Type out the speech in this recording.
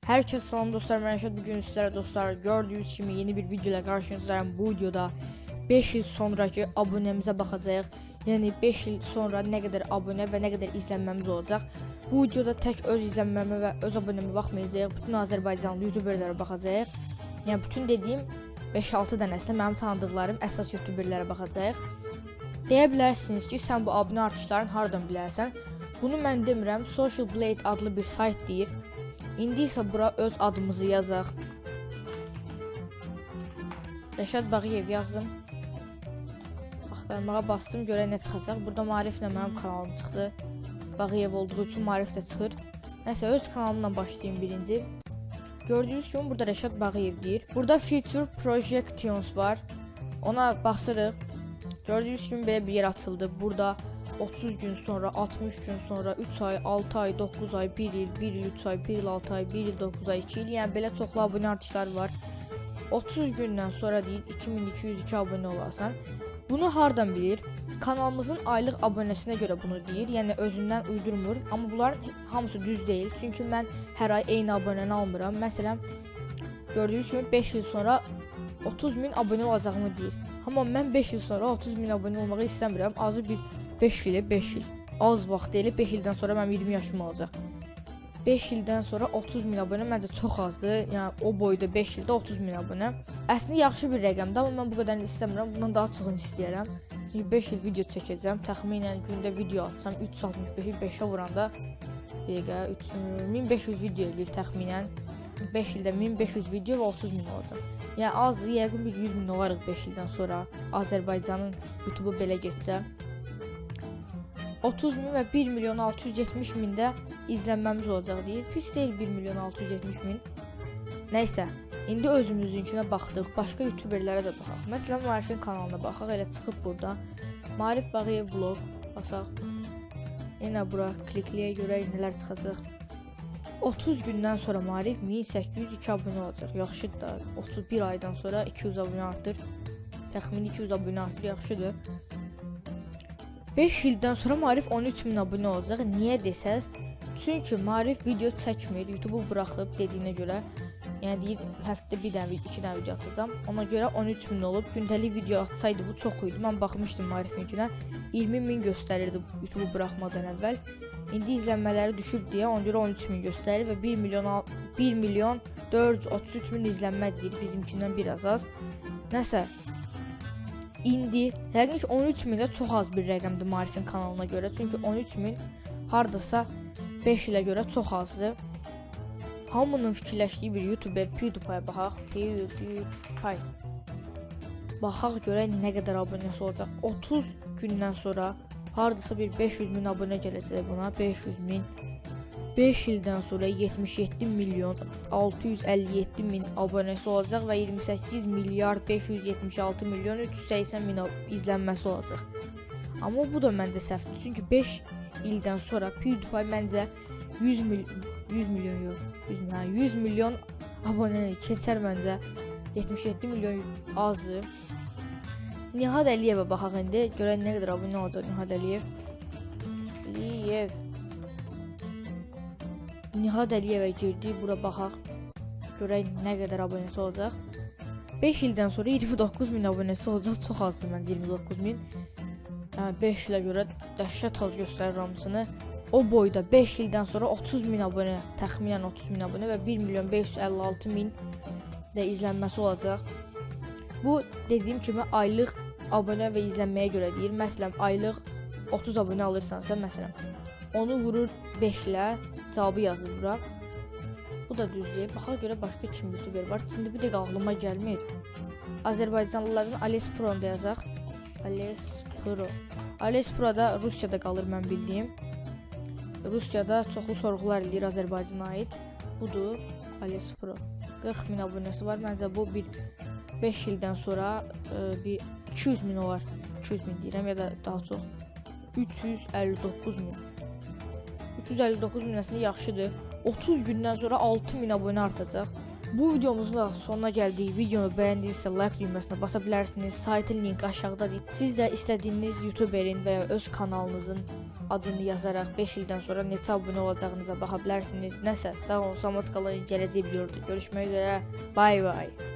Herkese salam dostlar, mən Rəşad. Bugün sizlərə dostlar, gördüyünüz kimi yeni bir video ilə qarşınızdayım. Bu videoda 5 il sonraki abunəmizə baxacağıq. Yəni 5 il sonra nə qədər abunə və nə qədər izlənməmiz olacaq. Bu videoda tək öz izlənməmə və öz abunəmə baxmayacağıq. Bütün Azərbaycanlı youtuberlərə baxacağıq. Yəni bütün dediyim 5-6 dənəsinə, mənim tanıdıqlarım əsas youtuberlərə baxacağıq. Deyə bilərsiniz ki, sən bu abunə artışlarını hardan bilərsən? Bunu mən demirəm, Social Blade adlı bir sayt deyir. İndi isə bura öz adımızı yazaq. Rəşad Bağıyev yazdım. Axtarmağa bastım, görək nə çıxacaq. Burada Maariflə mənim kanalım çıxdı. Bağıyev olduğu üçün Maarif də çıxır. Nəsə, öz kanalımla başlayayım birinci. Gördüyünüz kimi burada Rəşad Bağıyev deyir. Burada Future Projections var. Ona basırıq. Gördüyünüz kimi belə bir yer açıldı. Burada 30 gün sonra, 60 gün sonra, 3 ay, 6 ay, 9 ay, 1 il, 1 il 3 ay, 1 il 6 ay, 1 il 9 ay, 2 il, yəni belə çoxlu abunə artışları var. 30 gündən sonra deyir 2202 abunə olarsan. Bunu hardan bilir? Kanalımızın aylıq abunəsinə görə bunu deyir. Yəni özündən uydurmur. Amma bunların hamısı düz deyil. Çünki mən hər ay eyni abunəni almıram. Məsələn, gördüyünüz kimi 5 il sonra 30 min abunə olacağımı deyir. Amma mən 5 il sonra 30 min abunə olmağı istəmirəm. Azı bir 5 ili, 5 il. Az vaxt deyil, 5 ildən sonra mənim 20 yaşım olacaq. 5 ildən sonra 30 min abunə məncə çox azdır. Yəni o boyda 5 ildə 30 min abunə. Əslində yaxşı bir rəqəmdir, amma mən bu qədərini istəmirəm. Bundan daha çoxunu istəyirəm. Çünki 5 il video çəkəcəm. Təxminən gündə video atsam, 365-i 5-ə vuranda, bir dəqiqə, 3500 video eləyir təxminən. 5 ildə 1500 video və 30 min olacaq. Yəni azdır, yəqin bir 100 min olarıq 5 ildən sonra Azərbaycanın YouTube-u belə getsə. 30 min və 1 milyon 670 mində izlənməmiz olacaq deyir. Pis deyil 1 milyon 670 min. Nəysə, indi özümüzünkinə baxdıq, başqa youtuberlərə də baxaq. Məsələn, Marifin kanalına baxaq, elə çıxıb burada. Marif Bağıyev vlog basaq. Yenə bura klikləyək, görək nələr çıxacaq. 30 gündən sonra Marif 1802 abunə olacaq. Yaxşıdır da. 31 aydan sonra 200 abunə artır. Təxmini 200 abunə artır, yaxşıdır. 5 ildən sonra Marif 13 min abunə olacaq. Niyə desəz? Çünki Marif video çəkmir, YouTube-u buraxıb dediyinə görə. Yəni deyir həftədə bir dənə, iki dənə video atacağam. Ona görə 13 min olub. Gündəlik video atsaydı bu çox idi. Mən baxmışdım Marifinkinə. 20 min göstərirdi YouTube-u buraxmadan əvvəl. İndi izlənmələri düşüb deyə ona görə 13 min göstərir və 1 milyon 1 milyon 433 min izlənmə deyir, bizimkindən biraz az. Nəsə, İndi yəqin ki 13 min də çox az bir rəqəmdir Marifin kanalına görə. Çünki 13 min hardasa 5 ilə görə çox azdır. Hamının fikirləşdiyi bir YouTuber PewDiePie-a baxaq. PewDiePie. Baxaq görək nə qədər abunəsi olacaq. 30 gündən sonra hardasa bir 500 min abunə gələcək buna. 500 min. 5 ildən sonra 77 milyon 657 min abunəsi olacaq və 28 milyard 576 milyon 380 min izlənməsi olacaq. Amma bu da məncə səhvdir. Çünki 5 ildən sonra PewDiePie məncə 100 mil 100 milyon yox, 100 milyon, hə, 100 milyon abunəni keçər məncə. 77 milyon azdır. Nihad Əliyevə baxaq indi. Görək nə qədər abunə olacaq Nihad Əliyev. Əliyev. Nihad Əliyevə girdik. Bura baxaq. Görək nə qədər abunəsi olacaq. 5 ildən sonra 29 min abunəsi olacaq. Çox azdır məncə 29 min. Yəni 5 ilə görə dəhşət az göstərir hamısını. O boyda 5 ildən sonra 30 min abunə, təxminən 30 min abunə və 1 milyon 556 min də izlənməsi olacaq. Bu dediyim kimi aylıq abunə və izlənməyə görə deyir. Məsələn, aylıq 30 abunə alırsansa, məsələn, onu vurur 5 ilə, cavabı yazır bura. Bu da düzdür. Baxaq görə başqa kim youtuber var. İndi bir dəqiqə ağlıma gəlmir. Azərbaycanlılardan Ales Pro-nu da yazaq. Ales Pro. Ales Pro da Rusiyada qalır mən bildiyim. Rusiyada çoxlu sorğular eləyir Azərbaycana aid. Budur Ales Pro. 40 min abunəsi var. Məncə bu bir 5 ildən sonra bir 200 min olar. 200 min deyirəm ya da daha çox. 359 min. 359 min əslində yaxşıdır. 30 gündən sonra 6 min abunə artacaq. Bu videomuzun da sonuna gəldik. Videonu bəyəndinizsə like düyməsinə basa bilərsiniz. Saytın linki aşağıdadır. Siz də istədiyiniz YouTuberin və ya öz kanalınızın adını yazaraq 5 ildən sonra neçə abunə olacağınıza baxa bilərsiniz. Nəsə, sağ olun, salamat qalın. Gələcək videoda görüşmək üzrə. Bay bay.